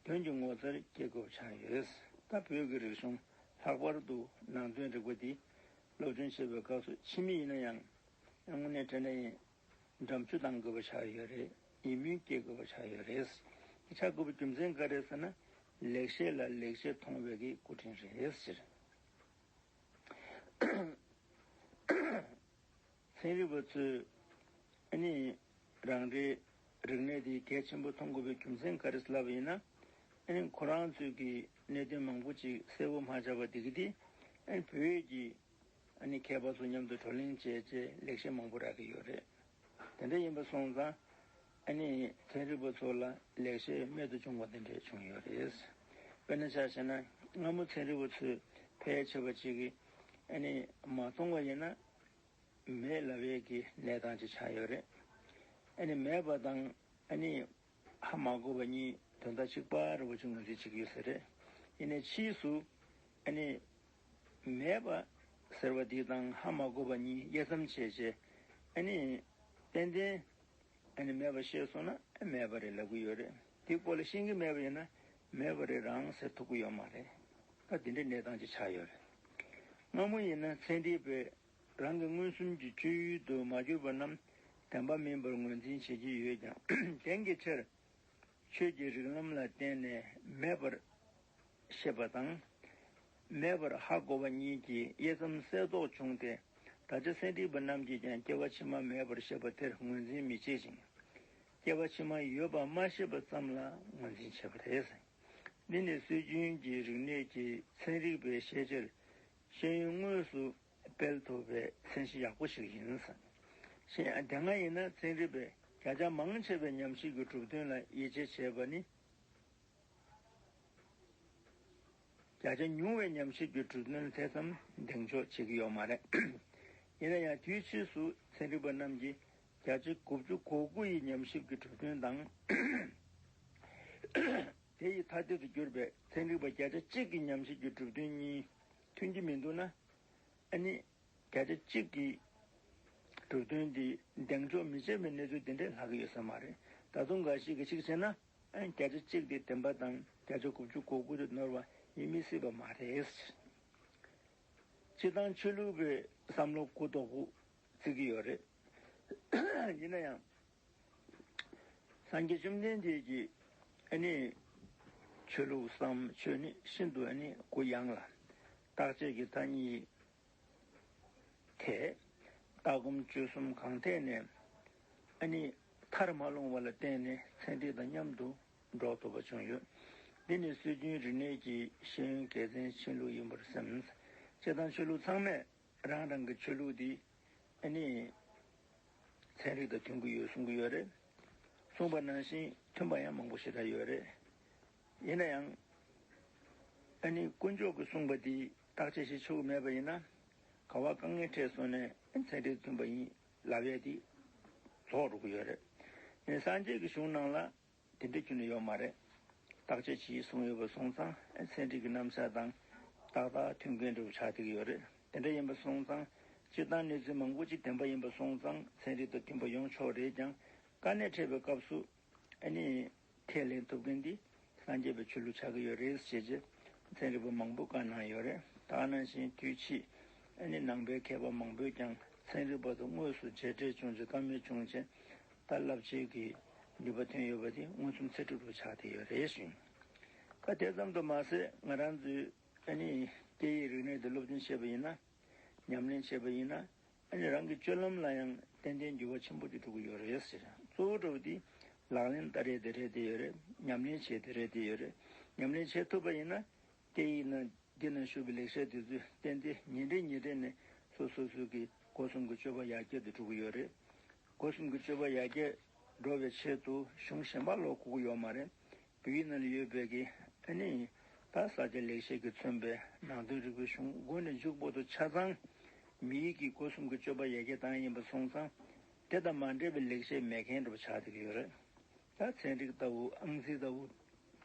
དོན་གྱི་ངོ་མཚར་སྐྱེ་དགོས་ཆགས་ཡོད། ད་བོད་ཀྱི་རིག་གཞུང་ལྷག་པར་དུ་ནང་དོན་རིག་པ་འདི་སློབ་སྦྱོང་བྱེད་པའི་སྐབས་སུ་ཕྱི་མི་ཡིན་ན་ཡང་དངོས་གནས་དྲན་ན་ཡིན། འགྲེམས་ཚུལ་བཏང་དགོས་པ་ཆགས་ཡོད་རེད། ཡིད་སྨོན་སྐྱེ་དགོས་པ་ཆགས་ཡོད་རེད། དེ་ཆགས་དགོས་པའི་རྒྱུ་མཚན་ག་རེ་ཟེར་ན་ལེགས་བཤད་ལ་ལེགས་བཤད་མཐོང་བའི་གི་སྐུ་དྲིན་རེད་ཟེར། ཚན་རིག་པ་ཚོས་ཨ་ནི་རང་རེའི་རིག་གནས་དེ་གལ་ཆེན་པོ་མཐོང་དགོས་པའི་རྒྱུ་མཚན་ག་རེ་ལབ་པ་ཡིན་ན་ཨ་ནི་ཁོ་རང་ཚོས་ཀྱི་གནད་དོན་མང་པོ་ཅིག་གསལ་བོ་མ་ཆགས་པ་དེ་གི་དེ་ཨ་ནི་བོད་ཀྱི་ཨ་ནི་མཁས་པ་ཚོ་མཉམ་དུ་བགྲོ་གླེང་བྱས་རྗེས་ལེགས་བཤད་མང་པོ་རག་གི་ཡོད་རེད། དེ་འདྲ་ཡིན་པ་སོང་ཙང་ཨ་ནི་ཚན་རིག་པ་ཚོ་ལ་ལེགས་བཤད་རྨད་དུ་བྱུང་བ་དེ་འདྲ་བྱུང་ཡོད་རེད། དཔེར་ན་ཆ་བཞག་ན་སྔ་མོ་ཚན་རིག་པ་ཚོས་ཕལ་ཆེ་བ་ཅིག་གིས་ཨ་ནི་མ་མཐོང་བ་ཡིན་ན་མེད་ལབ་ཡས་ཀྱི་གནས་སྟངས་ཅིག་ཆགས་ཡོད་རེད། ཨ་ནི་མེད་པ་དང་ཨ་ནི་ཧ་མ་གོ་བ་གཉིས་དོན་དག་གཅིག་པ་རེད་པ་ཅིག་ངོས་འཛིན་བྱེད་ཀྱི་ཡོད་ས་རེད། ཡིན་ནའི་ཕྱིས་སུ་ཨ་ནི་མེད་པ་ཟེར་བ་འདི་དང་ཧ་མ་གོ་བ་གཉིས་དབྱེ་མཚམས་ཕྱེ་བྱས་ཨ་ནི་ཏན་ཏན་ཨ་ནི་མེད་པ་ཤེས་སོང་ན་མེད་པ་རེད་ལབ་ཀྱི་ཡོད་རེད། དེའི་སྐོར་ལ་ཤེས་ཀྱི་མེད་པ་ཡིན་ན་མེད་པ་རེད་རང་ཟེར་ཐུབ་ཀྱི་ཡོད་མ་རེད། ད་དེ་འདྲའི་གནས་སྟངས་ཅིག་ཆགས་ཡོད་རེད། སྔ་མོ་ཡིན་ན་ཚན་རིག་པས་རང་གི་མངོན་སུམ་གྱི་སྤྱོད་ཡུལ་དུ་མ་གྱུར་པ་རྣམས་བདེན་པ་མིན་པར་ངོས་འཛིན་བྱེད་ཀྱི་ཡོད་ཀྱང་དེང་གི་ཆར་ཆོས་ཀྱི་རིགས་ལམ་ལ་བརྟེན་ནས་མེད་པར་ཤེས་པ་དང་། མེད་པར་ཧ་གོ་བ་གཉིས་ཀྱི་དབྱེ་མཚམས་གསལ་རྟོགས་བྱུང་སྟེ་ད་ཆ་ཚན་རིག་པ་རྣམས་ཀྱིས་ཀྱང་སྐྱེ་བ་ཕྱི་མ་མེད་པར་ཤེས་པ་དེར་ངོས་འཛིན་མི་བྱེད་ཅིང་། སྐྱེ་བ་ཕྱི་མ་ཡོད་པ་མ་ཤེས་པ་ཙམ་ལ་ངོས་འཛིན་བྱེད་པ་རེད། འདི་ནི་སྲོལ་རྒྱུན་གྱི་རིག་གནས་ཀྱི་ཚན་རིག་པའི་ཤེས་བྱར་ཤེས་ཡོན་དངོས་སུ་སྤེལ་ཐུབ་པའི་མཚན་གཞི་ཡག་པོ་ཞིག་ཡིན། ཞེས་དེ་སྔ་ཡིན་ན་ཚན་རིག་པས་བརྒྱ་ཆ་མང་ཆེ་བའི་ཉམས་ཞིབ་ཀྱི་གྲུབ་དོན་ལ་ཡིད་ཆེས་བྱས་པ་ནི། བརྒྱ་ཆ་ཉུང་བའི་ཉམས་ཞིབ་ཀྱི་གྲུབ་དོན་དེ་ཙམ་གདེང་འཇོག་བྱེད་ཀྱི་ཡོད་མ་རེད། ཡིན་ན་ཡང་དུས་ཕྱིས་སུ་ཚན་རིག་པ་རྣམས་ཀྱིས་བརྒྱ་ཆ་དགུ་བཅུ་གོ་དགུ་ཡི་ཉམས་ཞིབ་ཀྱི་གྲུབ་དོན་དང་། དེ་ཡི་ཐ་དད་དུ་གྱུར་པའི་ཚན་རིག་པ་བརྒྱ་ཆ་གཅིག་གི་ཉམས་ཞིབ་ཀྱི་གྲུབ་དོན་གཉིས་མཐུན་གྱི་མི་འདུག་ན། ཨ་ནི། བརྒྱ་ཆ་གཅིག་གི་གྲུབ་དོན་འདི་གདེང་འཇོག་མི་བྱེད་པའི་གནས་ཚུལ་འདི་འདྲ་ལྷག་གི་ཡོད་ས་མ་རེད། ད་དུང་འགའ་ཞིག་གིས་གཅིག་བྱས་ན་ཨ་ནི་བརྒྱ་ཆ་གཅིག་འདི་བདེན་པ་དང་བརྒྱ་ཆ་དགུ་བཅུ་གོ་དགུ་དེ་ནོར་བ་ཡིན་མི་སྲིད་པ་མ་རེད། སྤྱིར་བཏང་ཆོས་ལུགས་པའི་བསམ་བློ་གུ་དོག་པོ་བརྩི་གི་ཡོད་རེད། ཡིན་ན་ཡང་། སངས་རྒྱས་བཅོམ་ལྡན་འདས་ཀྱིས་ཨ་ནི་ཆོས་ལུགས་སམ་ཆོས་ནི་ཤིན་ཏུ་ཨ་ནི་གུ་ཡངས་ལ་བརྟག་དཔྱད་ཀྱི་མཐའ་གཉིས་ཐད་ལྟ་སྒོམ་སྤྱོད་གསུམ་གང་ཐད་ནས་ཨ་ནི་མཐར་མ་ལྷུང་བ་ལ་བརྟེན་ནས་ཚན་རིག་དང་མཉམ་དུ་འགྲོགས་ཐུབ་པ་བྱུང་ཡོད། འདི་ནི་སྲོལ་རྒྱུན་རིག་གནས་ཀྱི་ཤེས་ཡོན་དགེ་མཚན་ཆེ་ལུགས་ཡིན་པར་སེམས། སྤྱིར་བཏང་ཆོས་ལུགས་ཚང་མས་རང་རང་གི་ཆོས་ལུགས་འདི་ཨ་ནི་ཚན་རིག་དང་མཐུན་གྱི་ཡོད་གསུང་གི་ཡོད་རེད། གསུངས་པ་ནང་བཞིན་མཐུན་པ་ཡང་མང་པོ་ཞེ་དྲག་ཡོད་རེད། ཡིན་ན་ཡང་ཨ་ནི་དཀོན་མཆོག་གིས་གསུངས་པ་འདི་བརྟག་དཔྱད་བྱེད་ཆོག་གི་མེད་པ་ཡིན་ན་ག་བ་དཀའ་ངལ་འཕྲད་སོང་ནས་ཚན་རིག་མཐུན་པ་ཡིན་ལབ་ཡས་འདི་རྫོགས་འགྲོ་གི་ཡོད་རེད། ཡིན་ནའི་སངས་རྒྱས་ཀྱི་གཞུང་ནང་ལ། དེ་འདྲ་ཁྱོན་ནས་ཡོད་མ་རེད། བརྟག་དཔྱད་བྱེད་གསུངས་ཡོད་པ་སོང་ཙང་ཚན་རིག་གི་རྣམ་གཞག་དང་ ཏག་ཏག་མཐུན་རྐྱེན་འདྲ་བོ་ཆགས་བསྡད་ཀྱི་ཡོད་རེད། དེ་འདྲ་ཡིན་པ་སོང་ཙང་སྤྱིར་བཏང་གནས་ཚུལ་མང་པོ་ཅིག་བདེན་པ་ཡིན་པ་སོང་ཙང་ཚན་རིག་དང་མཐུན་པ་ཡོང་ཆོག་རེད་ཀྱང་། དཀའ་གནད་འཕྲད་པའི་སྐབས་སུ་ཨ་ནི་ཁས་ལེན་ཐུབ་མཁན་འདི་སངས་རྒྱས་པའི་ཆོས་ལུགས་ཆགས་ཀྱི་ཡོད་རེད་ཅེས་ཀྱི་ཚན་རིག་པ་མང་པོས་བཀའ་གནང་ཡོད་རེད། ད་ག་ནང་བཞིན་དུས་ཕྱིས་ཨ་ནི་ནང་པའི་མཁས་པ་མང་པོས་ཀྱང་ཚན་རིག་པ་དང་དངོས་སུ་མཇལ་འཕྲད་བྱུང་རྗེས་བཀའ་མོལ་བྱུང་རྗེས་ད་རླབས་ཆེན་གྱི་ནུས་པ་ཐོན་ཡོད་པ་དེ་མངོན་སུམ་ཚད་གྲུབ་ཏུ་ཆགས་བསྡད་ཡོད་རེད་ཞུ། ད་དེ་ཙམ་དུ་མ་ཟད་ང་རང་ཚོའི་ཨ་ནི་སྐད་ཡིག་རིག་གནས་དེ་སློབ་སྦྱོང་བྱས་པ་ཡིན་ན། ཉམས་ལེན་བྱས་པ་ཡིན་ན། ཨ་ནི་རང་གི་སྤྱོད་ལམ་ལ་ཡང་ཏན་ཏན་འགྱུར་བ་ཆེན་པོ་ཅིག་འགྲོ་གི་ཡོད་རེད་ཟེར། གཙོ་བོ་འདྲ་བོ་དེ་ལག་ལེན་བསྟར་ཡས་དེ་རེད་དེ་ཡོད་རེད། ཉམས་ལེན་བྱས་དེ་རེད་དེ་ཡོད་རེད། ཉམས་ལེན་བྱེད་ཐུབ་པ་ཡིན་ན། སྐད་ཡིག་ནང་འདི་ན་བཞུགས་པའི་ལེགས་བཤད་དེ་ཚོས་ཏན་ཏན་ཉིན་རེ་ཉིན་རེ་ནས་སོ་སོ་སོ་གི་སྒོ་གསུམ་གྱི་སྤྱོད་པ་ཡར་རྒྱས་དུ་འགྲོ་གི་ཡོད་རེད། སྒོ་གསུམ་གྱི་སྤྱོད་པ་ཡར་རྒྱས་འགྲོ་བའི་ཆེད་དུ་གཞུང་གཞན་པ་ལོག་དགོས་ཀྱི་ཡོད་མ་རེད། བོད་ཡིག་ནང་ལ་ཡོད་པའི་གི་ཨ་ནི་ད་ས་སྐྱ་ལེགས་བཤད་ཀྱིས་མཚོན་པའི་ནང་དོན་རིག་པའི་གཞུང་མགོ་ནས་མཇུག་བར་དུ་ཆ་ཚང་མི་ཡིག་གི་སྒོ་གསུམ་གྱི་སྤྱོད་པ་ཡར་རྒྱས་བཏང་ཡིན་པ་སོང་ཙང་། དེ་དང་མ་འདྲེས་པའི་ལེགས་བཤད་མེད་མཁན་འདྲ་པོ་ཆགས་བསྡད་ཀྱི་ཡོད་རེད། ད་ཚན་རིག་ལྟ་བུ་ཨང་རྩིས་ལྟ་བུ་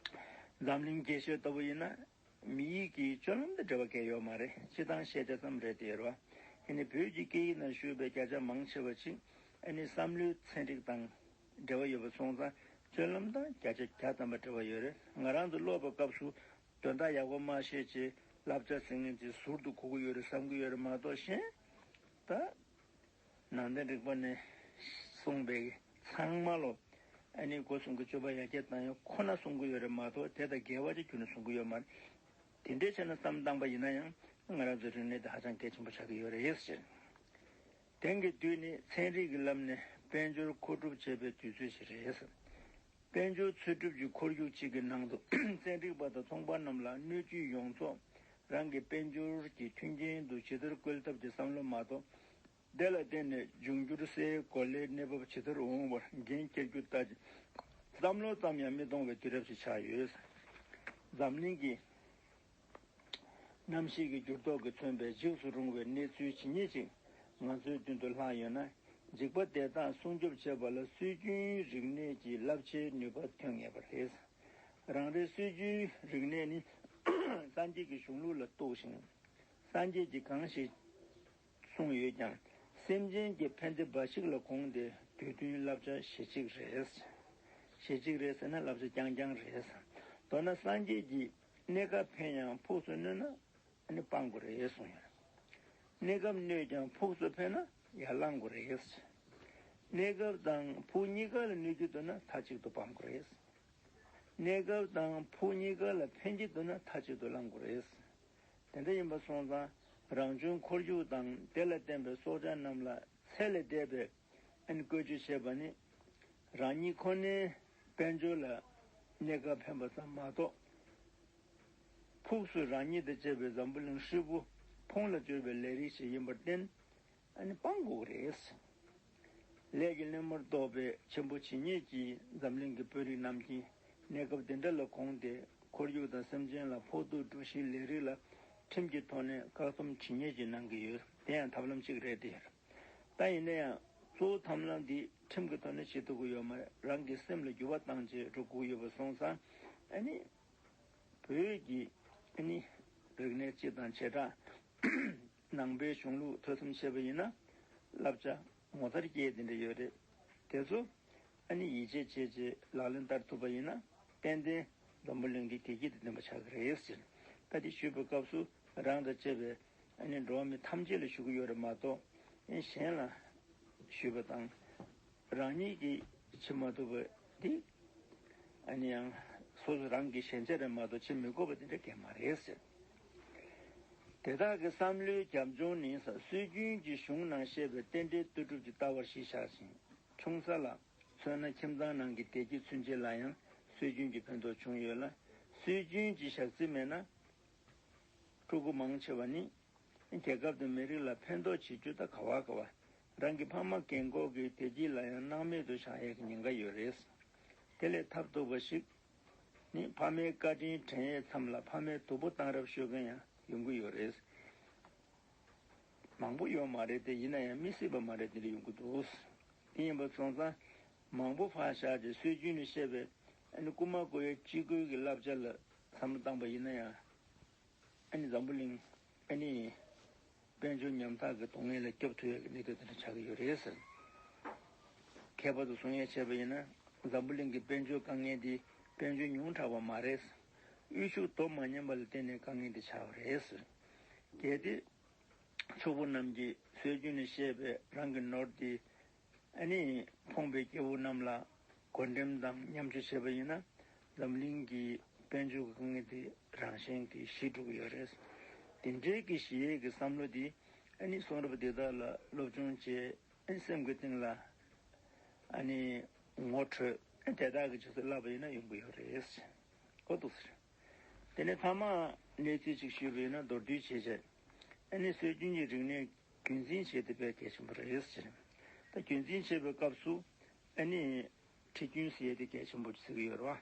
འཛམ་གླིང་རྒྱས་ཤོས་ལྟ་བུ་ཡིན་ན། མི་ཡིག་གི་སྤྱོད་ལམ་དང་འབྲེལ་བ་གང་ཡང་ཡོད་མ་རེད། སྤྱིར་བཏང་ཤེས་བྱ་ཙམ་རེད་དེ་ཡོད་རེད་བ། ཡིན་ནའི་བོད་ཀྱི་སྐད་ཡིག་ནང་བཞུགས་པའི་བརྒྱ་ཆ་མང་ཆེ་བ་ཅིག་ཨ་ནི་བསམ་བློའི་ཚན་རིག་དང་འབྲེལ་བ་ཡོད་པ་སོང་ཙང་སྤྱོད་ལམ་དང་བརྒྱ་ཆ་བརྒྱ་ཐམ་པ་འབྲེལ་བ་ཡོད་རེད། ང་རང་ཚོ་སློབ་པའི་སྐབས་སུ་དོན་དག་ཡག་པོ་མ་ཤེས་ཅེས་བསླབ་བྱ་ཟེར་མཁན་ཅིག་ཟུར་དུ་གོ་གི་ཡོད་རེད་བསམ་གི་ཡོད་རེད་མ་གཏོགས། གཞན་ད། ནང་བསྟན་རིག་པ་ནས་གསུངས་པའི་ཚང་མ་ལོ། ཨ་ནི་སྒོ་གསུམ་གྱི་སྤྱོད་པ་ཡར་རྒྱས་བཏང་ཡག་ཁོ་ན་གསུང་གི་ཡོད་རེད་མ་གཏོགས། དེ་དང་འགལ་བ་ཅིག་ཁྱོན་ནས་གསུང་གི་ཡོད་མ་རེད། དེ་འདྲའི་ཆ་ནས་བསམ་བཏང་པ་ཡིན་ན་ཡང་ང་རང་ཚོའི་རིག་གནས་དེ་ཧ་ཅང་གལ་ཆེན་པོ་ཆགས་ཀྱི་ཡོད་རེད་ཟེར། དེང་གི་དུས་ནི་ཚན་རིག་གི་ལམ་ནས་དཔལ་འབྱོར་མཁོ་སྒྲུབ་བྱེད་པའི་དུས་ཚོད་ཞིག་རེད་ཟེར། དཔལ་འབྱོར་འཚོལ་སྒྲུབ་ཀྱི་ཁོར་ཡུག་ཅིག་གི་ནང་དུ་ཚན་རིག་པ་དང་ཚོང་པ་རྣམས་ལ་སྣོད་བཅུད་ཡོངས་རྫོགས་རང་གི་དཔལ་འབྱོར་གྱི་མཐུན་རྐྱེན་དུ་ཇི་ལྟར་བཀོལ་ཐབས་ཀྱི་བསམ་བློ་མ་གཏོགས། དེ་ལ་བརྟེན་ནས་འབྱུང་འགྱུར་སའི་གོ་ལའི་གནས་བབ་ཇི་ལྟར་འོང་བར་འགན་འཁྱེར་རྒྱུ་ལྟ་ཅི། བསམ་བློ་ཙམ་ཡང་མི་གཏོང་བའི་དུས་རབས་ཤིག་ཆགས་ཡོད། འཛམ་གླིང་གི་གནམ་གཤིས་ཀྱི་འགྱུར་ལྡོག་གིས་མཚོན་པའི་འཇིགས་སུ་རུང་བའི་གནས་ཚུལ་ཇི་སྙེད་ཅིག་ང་ཚོའི་མདུན་དུ་ལྷགས་ཡོད་ན། འཇིགས་པ་དེ་དག་སྲུང་སྐྱོབ་བྱེད་པ་ལ་སྲོལ་རྒྱུན་རིག་གནས་ཀྱི་རླབས་ཆེའི་ནུས་པ་ཐོན་ངེས་པ་རེད། རང་རེའི་སྲོལ་རྒྱུན་རིག་གནས་ནི་སངས་རྒྱས་ཀྱི་གཞུང་ལུགས་ལ་གཏུགས་ཤིང་། སངས་རྒྱས་ཀྱིས་གང་ཞིག་གསུངས་ཡོད་ཀྱང་། སེམས་ཅན་གྱི་ཕན་བདེ་འབའ་ཞིག་ལ་དགོངས་ཏེ་དུས་མཐུན་བསླབ་བྱ་གཞི་གཅིག་རེད། གཞི་གཅིག་རེད་ཟེར་ན་བསླབ་བྱ་རྐྱང་རྐྱང་རེད། མདོར་ན་སངས་རྒྱས་ཀྱིས་གནས་སྐབས་ཕན་ཡང་ཕུགས་སུ་གནོད་ན་ཨ་ནི་སྤང་དགོས་རེད་གསུངས་ཡོད། གནས་སྐབས་གནོད་ཀྱང་ཕུགས་སུ་ཕན་ན་ཡར་བླང་དགོས་རེད། གནས་སྐབས་དང་ཕུགས་གཉིས་ཀ་ལ་གནོད་ཀྱི་འདུག་ན་མཐའ་གཅིག་ཏུ་སྤང་དགོས་རེད། གནས་སྐབས་དང་ཕུགས་གཉིས་ཀ་ལ་ཕན་གྱི་འདུག་ན་མཐའ་གཅིག་ཏུ་བླང་དགོས་རེད། དེ་འདྲ་ཡིན་པ་སོང་ཙང་རང་བྱུང་ཁོར་ཡུག་དང་དེ་ལ་བརྟེན་པའི་སྲོག་ཆགས་རྣམས་ལ་ཚད་ལས་འདས་པའི་ཨ་ནི་བཀོལ་སྤྱོད་བྱེད་པ་ནི་རང་ཉིད་ཁོ་ནའི་དཔལ་འབྱོར་ལ་གནས་སྐབས་ཕན་པ་ཙམ་མ་གཏོགས། ཕུགས་སུ་རང་ཉིད་དང་བཅས་པའི་འཛམ་བུ་གླིང་ཧྲིལ་པོ་ཕུང་ལ་སྦྱོར་བའི་ལས་རིགས་ཤིག་ཡིན་པར་བརྟེན། ཨ་ནི་སྤང་དགོས་རེད། ལས་ཀྱི་བླ་མར་གཏོགས་པའི་ཆེན་པོ་ཇི་སྙེད་ཀྱིས་འཛམ་གླིང་གི་དཔོན་རིགས་རྣམས་ཀྱིས་གནས་སྐབས་འདི་འདྲ་ལ་དགོངས་ཏེ་ཁོར་ཡུག་དང་སེམས་ཅན་ལ་ཕོག་ཐུག་འགྲོ་གཞིའི་ལས་རིགས་ལ་ཁྲིམས་ཀྱི་ཐོག་ནས་བཀག་སྡོམ་ཇི་སྙེད་ཀྱིས་གནང་གི་ཡོད། དེ་ཡང་ཐབས་ལམ་གཅིག་རེད་དེ། ད་ཡིན་ན་ཡང་གཙོ་བོ་ཐབས་ལམ་འདི་ཁྲིམས་ཀྱི་ཐོག་ནས་བྱེད་ཐུབ་ཀྱི་ཡོད་མ་རེད། རང་གི་སེམས་ལ་འགྱུར་བ་བཏང་བྱས་འགྲོ་དགོས་ཡོད་པ་སོང་ཙང་ཨ་ནི། བོད་ཀྱི་ཨ་ནི་རིག་གནས་སྤྱི་དང་བྱེ་བྲག་ནང་པའི་གཞུང་ལུགས་ཐོས་བསམ་བྱས་པ་ཡིན་ན་བསླབ་བྱ་ངོ་མཚར་སྐྱེས་དེ་འདྲ་ཡོད་རེད། དེ་ཚོ་ཨ་ནི་ཡིད་ཆེས་བྱས་རྗེས་ལག་ལེན་བསྟར་ཐུབ་པ་ཡིན་ན་ཏན་ཏན་འཛམ་བུ་གླིང་གི་བདེ་སྐྱིད་དང་ལྡན་པ་ཆགས་ཀྱི་རེད་ཟེར། ད་དེ་ཞུས་པའི་སྐབས་སུ་རང་དང་བཅས་པའི་ཨ་ནི་འགྲོ་བ་མི་ཐམས་ཅད་ལ་ཞུ་གི་ཡོད་རེད་མ་གཏོགས་ཨ་ནི་གཞན་ལ་ཞུས་པ་དང་། རང་ཉིད་ཀྱིས་བྱེད་མ་ཐུབ་པ་འདི་ཨ་ནི་ཡང་སོ་སོ་རང་གི་ཞན་ཆ་རེད་མ་གཏོགས་བྱེད་མི་དགོས་པ་དེ་འདྲ་གང་མ་རེད་ཟེར། དེ་དག་གི་བསམ་བློའི་རྒྱབ་ལྗོངས་ནི་སྲོལ་རྒྱུན་གྱི་གཞུང་ནང་བཤད་པའི་རྟེན་འབྲེལ་ལྟོ་སྒྲུབ་ཀྱི་ལྟ་བར་གཞི་བཞག་ཅིང་ཆུང་ས་ལ་མཚོན་ན་ཁྱིམ་ཚང་ནང་གི་བདེ་སྐྱིད་མཚོན་བྱེད་ལ་ཡང་སྲོལ་རྒྱུན་གྱི་ཕན་ཐོགས་བྱུང་ཡོད་ལ། སྲོལ་རྒྱུན་གྱི་ཞག་རྩི་མེད་ན་ཕྲུ་གུ་མང་ཆེ་བ་ནི། རྒྱལ་ཁབ་དང་མི་རིགས་ལ་ཕན་ཐོགས་བྱེད་རྒྱུ་དང་ག་བ་ག་བ། རང་གི་ཕ་མ་རྒན་འཁོགས་ཀྱི་བདེ་སྐྱིད་ལ་ཡང་སྣང་མེད་དུ་བཞག་ཡས་ཀྱི་ཉེན་ཁ་ཡོད་རེད། དེ་ལས་ཐབས་སྡུག་པ་ཞིག་ནི་ཕ་མའི་བཀའ་དྲིན་དྲན་ཡས་མཚམས་ལ་ཕ་མའི་སྡུག་པོ་བཏང་རབས་ཤོད་མཁན་ཡང་ཡོང་གི་ཡོད་རེད། མང་པོ་ཡོད་མ་རེད་དེ། ཡིན་ན་ཡང་མི་སྲིད་པ་མ་རེད་དེ་འདྲ་ཡོང་གི་འདུག་དེ་ཡིན་པ་སོང་ཙང་མང་པོ་ཕར་བཞག་སྟེ་སྲོལ་རྒྱུན་ནས་བཤད་པའི་ཨ་ནི་རྐུ་མ་རྐུ་ཡས་ཅི་དགོས་ཀྱི་བསླབ་བྱ་ལ་བསམ་བློ་བཏང་པ་ཡིན་ན་ཡང་། ཨ་ནི་འཛམ་བུ་གླིང་ཨ་ནི་དཔལ་འབྱོར་ཉམ་ཐག་གི་སྡུག་བསྔལ་ལས་སྐྱོབ་ཐུབ་ཡག་གི་གནད་དོན་དེ་འདྲ་ཆགས་ཀྱི་ཡོད་རེད་ཟེར། ཁྱད་པར་དུ་གསུང་ཡས་བྱས་པ་ཡིན་ན། འཛམ་བུ་གླིང་གི་དཔལ་འབྱོར་དཀའ་ངལ་འདི་དཔལ་འབྱོར་ཉུང་དྲགས་པ་མ་རེད། དབུལ་ཕྱུག་དོ་མ་མཉམ་པ་ལ་བརྟེན་ནས་དཀའ་ངལ་འདི་ཆགས་པ་རེད། གལ་ཏེ་ཕྱུག་པོ་རྣམས་ཀྱིས་སྲོལ་རྒྱུན་ནས་བཤད་པའི་རང་གི་ནོར་འདི་ཨ་ནི་ཕོངས་པའི་སྐྱེ་བོ་རྣམས་ལ་བགོ་འགྲེམས་དང་མཉམ་སྤྱོད་བྱས་པ་ཡིན་ན། འཛམ་གླིང་གི་དཔལ་འབྱོར་གྱི་དཀའ་ངལ་འདི་རང་བཞིན་གྱིས་ཞི་འགྲོ་གི་ཡོད་རེད། དེ་འདྲའི་གི་ཞི་ཡས་ཀྱི་བསམ་བློ་འདི་ཨ་ནི་གསུང་རབ་འདི་དག་ལ་སློབ་སྦྱོང་བྱས། ཨ་ནི་སེམས་ཀྱི་གཏིང་ལ་ཨ་ནི་ངོ་འཕྲོད། ཨ་དེ་དག་གི་ཆུ་ཚད་བརླག་པ་ཡིན་ན་ཡོང་གི་ཡོད་རེད། ཨོ་འདུག་ཟེར། དེ་ནས་མཐའ་མ་གནས་ཚུལ་གཅིག་ཞུས་པ་ཡིན་ན། མདོར་བསྡུས་བྱས་བྱས་ཨ་ནི་སྲོལ་རྒྱུན་གྱི་རིག་གནས་རྒྱུན་འཛིན་བྱེད་དེ་དཔེ་གལ་ཆེན་པོ་རེད་ཟེར། ད་རྒྱུན་འཛིན་བྱེད་པའི་སྐབས་སུ་ཨ་ནི་ཁྲིད་རྒྱུན་ཟེར་ཡས་དེ་གལ་ཆེན་པོ་ཟེར་གྱི་ཡོད་རེད་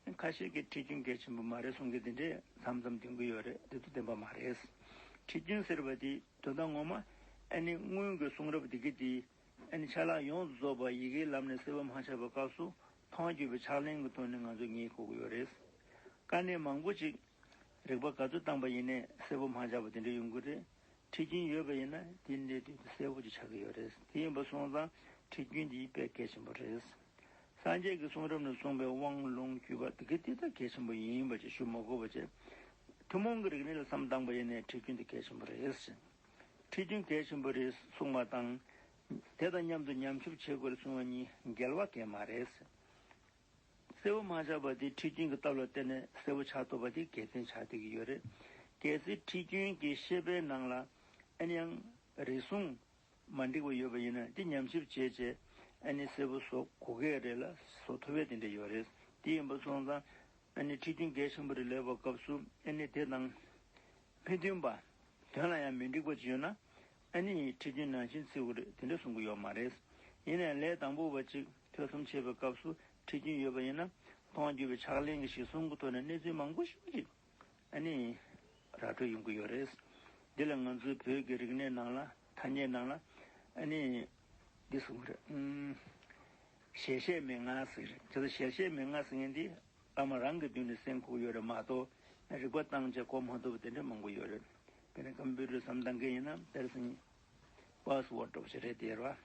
བ། ཁ་ཤས་ཀྱིས་ཁྲིད་རྒྱུན་གལ་ཆེན་པོ་མ་རེད་གསུང་གི་དེ་འདྲས་མཚམས་མཚམས་འདོན་གྱི་ཡོད་རེད། དེ་ཚོ་བདེན་པ་མ་རེད། ཁྲིད་རྒྱུན་ཟེར་བ་དེ་དོན་དག་ངོ་མ་ཨ་ནི་སྔོན་གྱི་གསུང་རབ་དེ་གི་དེ་ཨ་ནི་ཆ་ལག་ཡོངས་སུ་རྫོགས་པ་ཡི་གེའི་ལམ་ནས་གསལ་པོ་མ་ཆགས་པའི་སྐབས་སུ་མཐོང་བརྒྱུད་པའི་ཕྱག་ལེན་གྱི་ཐོག་ནས་ང་ཚོས་ངེས་དགོས་ཀྱི་ཡོད་རེད། དཀའ་གནད་མང་པོ་ཅིག་རིག་པ་ག་ཚོད་བཏང་པ་ཡིན་ནའི་གསལ་པོ་མ་ཆགས་པ་དེ་འདྲ་ཡོང་གི་རེད། ཁྲིད་རྒྱུན་ཡོད་པ་ཡིན་ན་དེ་འདྲའི་དུས་སུ་གསལ་པོ་ཅིག་ཆགས་ཀྱི་ཡོད་རེད། དེ་ཡིན་པ་སོང་ཙང་ཁྲིད་རྒྱུན་འདི་དཔེ་གལ་ཆེན་པོ་རེད། སངས་རྒྱས་ཀྱི་གསུང་རབ་ནས་གསུངས་པའི་དབང་ལུང་བརྒྱུད་པ་དེ་ག་དེ་ད་གལ་ཆེན་པོ་ཡིན་པ་ཅིག་ཞུ་མ་དགོས་པ་བྱས། ཐུན་མོང་གི་རིག་གནས་ལ་བསམ་བཏང་པ་ཡིན་ནའི་ཁྲིད་རྒྱུན་དེ་གལ་ཆེན་པོ་རེད། ཁྲིད་རྒྱུན་གལ་ཆེན་པོ་རེད་གསུངས་པ་དང་། དེ་དང་མཉམ་དུ་ཉམས་ཞིབ་བྱེད་དགོས་རེད་གསུང་བ་གཉིས་འགལ་བ་གང་ཡང་མ་རེད། གསལ་པོ་མ་ཆགས་པ་དེ་ཁྲིད་རྒྱུན་གྱི་སྟབས་ལ་བརྟེན་ནས་གསལ་པོ་ཆགས་ཐུབ་པ་དེ་དགེ་མཚན་ཆགས་བསྡད་ཀྱི་ཡོད་རེད། གལ་སྲིད་ཁྲིད་རྒྱུན་གྱི་བཤད་པའི་ནང་ལ་ཨ་ནི་ཡང་རེ་ཟུང་མ་འགྲིག་པ་ཡོད་པ་ཡིན་ན་དེ་ཉམས་ཞིབ་བྱས་བྱས་ཨ་ནི་གསལ་པོ་བཟོ་དགོས་ཀྱི་རེད་ལ་བཟོ་ཐུབ་པའི་དེ་འདྲ་ཡོད་རེད། དེ་ཡིན་པ་སོང་ཙང་ཨ་ནི་ཁྲིད་རྒྱུན་གལ་ཆེན་པོ་རེད་ལབ་པའི་སྐབས་སུ་ཨ་ནི་དེ་དང་མི་མཐུན་པ། དོན་ལ་ཡང་མི་འགྲིག་པ་ཅིག་ཡོད་ན་ཨ་ནི་ཁྲིད་རྒྱུན་ནང་བཞིན་བརྩི་དགོས་རེད་དེ་འདྲ་གསུང་གི་ཡོད་མ་རེད། ཡིན་ནའང་ལས་དང་པོ་བ་ཅིག་ཐོས་བསམ་བྱེད་པའི་སྐབས་སུ་ཁྲིད་རྒྱུན་ཡོད་པ་ཡིན་ན་མཐོང་བརྒྱུད་པའི་ཕྱག་ལེན་གྱི་གཞིར་བཟུང་གི་ཐོག་ནས་གནས་ཚུལ་མང་པོ་ཞིག་ཅིག་ཨ་ནི་ར་སྤྲོད་ཡོང་གི་ཡོད་རེད། འདི་ལ་ང་ཚོའི་བོད་ཀྱི་རིག་གནས་ནང་ལ་ཐ་སྙད་ནང་ལ་ཨ་ནི་འདི་གསུང་གི་རེད། ཨུམ། ཞལ་བཞེས་མན་ངག་ཟེར་གྱི་རེད། དེ་ཚོ་ཞལ་བཞེས་མན་ངག་ཟེར་མཁན་འདི་བླ་མ་རང་གི་མདུན་ནས་གསན་དགོས་ཡོད་རེད་མ་གཏོགས་རིག་པ་བཏང་བྱས་གོ་མ་ཐུབ་པ་དེ་འདྲ་མང་པོ་ཡོད་རེད། དཔེར་ན་ཀམ་པུ་ཊར་བསམ་བཏང་མཁན་ཡིན་ན་དེར་སེང་པཱ་སི་ཝརཌ་འདྲ་པོ་ཞིག་རེད་དེ་རེད་བ།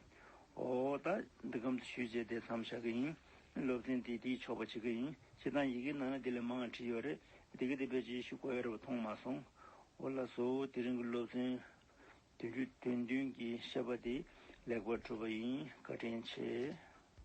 འོ་ད་འདི་གམ་དུ་ཞུས་བྱས་དེ་མཚམས་བཞག་གི་ཡིན། སློབ་ཚན་དེ་དེས་ཆོག་པ་བྱེད་ཀྱི་ཡིན། སྤྱིར་བཏང་ཡི་གེའི་ནང་ན་དེ་ལས་མང་བ་བྲིས་ཡོད་རེད། དེ་ག་དེ་དཔེ་ཅིག་ཞུ་དགོས་ཡོད་རེད་པ་མཐོང་མ་སོང་། འོ་ལགས་སོ། དེ་རིང་གི་སློབ་ཚན་བདུན་ཅུ་དོན་བདུན་གྱི་བཤད་པ་དེ་ལེགས་པར་གྲུབ་པ་ཡིན། བཀའ་དྲིན་ཆེ།